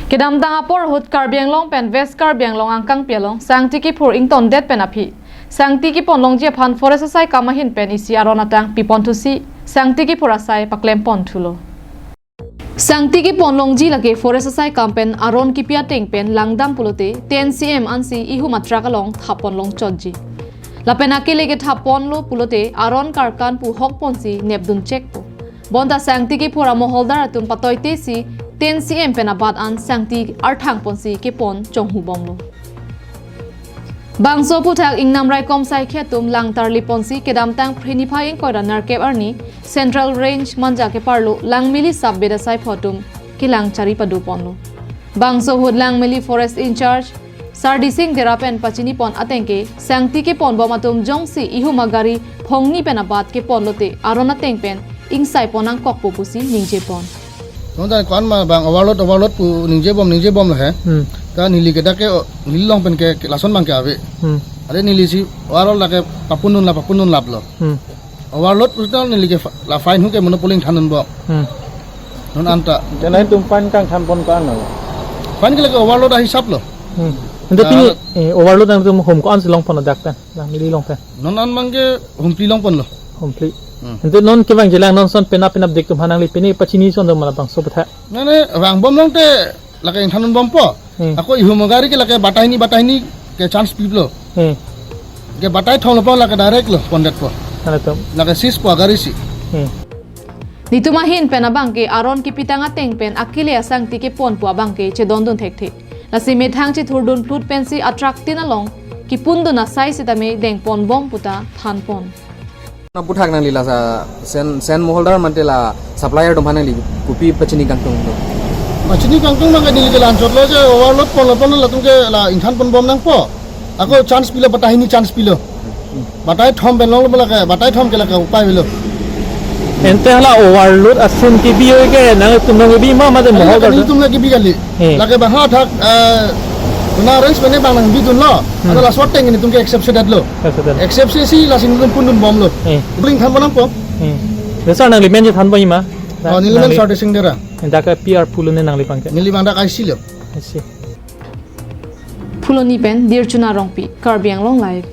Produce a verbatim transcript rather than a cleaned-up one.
Kedamtang apor ahut Karbi Anglong pen West Karbi Anglong angkangpi along sangti kiphur ingtondet pen aphi sangti kepon longji aphan forest asaikam ahin pen isi aron atang pipon thusi sangti kiphur asai paklem pon thulo. Sangti kepon longji lake forest asaikam pen aron kipi ateng pen langdam pulote ten C M ansi ihum atruck along thap pon longchotji. Lapen akele kethap ponlo pulote aron karkan pu hok ponsi nepdun chekpo. Bonta sangti kiphur amoholdar atum patoitesi ten C M pen abat an sangti arthang ponsi kepon chonghu bomlo. Bangso aphuthak ingnam raikom saikhi atum langtarli ponsi kedamtang Phre niphai ingkoi ra nerkep arni Central Range Manja keparlo Langmili sub-bed asaipho atum kelang chari pado ponlo. Bangso ahut Langmili forest in-charge Sardising Dera pen pachini pon ateng ke sangti kepon bom atum jongsi ihum agari phongni pen abat kepon lote aron ateng pen ingsai pon nangkokpo pusi ningje pon. Nonta ko-an ma bang overload, overload pu ningje bom, ningje bomlo he. Hmm. Ta neli ke dak ke, o, neli along pen ke, ke lason bang ke ave. Hmm. Are neli si overload lake papunun la, papunun laplo. Hmm. Overload pu ta neli ke fa-, la fine hu ke monopoly ingthan bom. Hmm. Non anta. Janai tum fine kangthan pon ko-an lo? Fine ke lake overload ahisap lo. Hmm. Ante, ah, pini, eh, overload nangtum hum ko-ansi long pon dak pen, Langmili along pen? Non an bang ke humphli long ponlo. Humphli. Hmm. Ante non kevang jilang non son penap penap dik atum aphan nangli pini pachini son do ma labangso aphuthak? Nane vang bom longte lake ingthan bompo. Hmm. Ako ihum agari ke lake batai hini, batai hini ke chance pilo. Hmm. Ke batai thomlo po lake direct lo pondetpo. Nangtum. Lake seize po agari si. Hmm. Netum ahin pen abang ke aron kipitang ateng pen akele asangti kepon pu abang ke chedondun thekthe. Lasi methang chethurdun phlut pensi atruck tin along kepundun asai sitame dengpon bom puta thanpon. Aphuthak nangli la sa sen, sen moholdar mate la supplier atum aphan nangli kopi pachini kangtung do? Pachini kangtung bang ke neli ke la-anchotlo je overload ponlo ponlo latum ke la ingthan pon bom nangpo. Ako chance pilo, batai hini chance pilo. Batai thom pen longlo lake, batai thom ke lake upai avelo. Ante hala overload ason kebi oi ke nangtum nang kebi ma mate moholdar? Nelitum la kebi kali. He. Lake bang ha thak, eh, kona arrange mane bang nangbi dunlo. Hmm. Anta laso ateng netum ke accept sedetlo. Accept sedet. Accept sesi lasi netum pundun bomlo. He. Bling thanpon nangpo. He. Sir nangli men je thanpon ima? Oh, neli men nangli Sardising Dera. Dak ke P R pulo ne nangli bang ke? Neli bang dak I C lo. I C. Phuloni pen Dirchuna Rongpi, Karbi Anglong Live.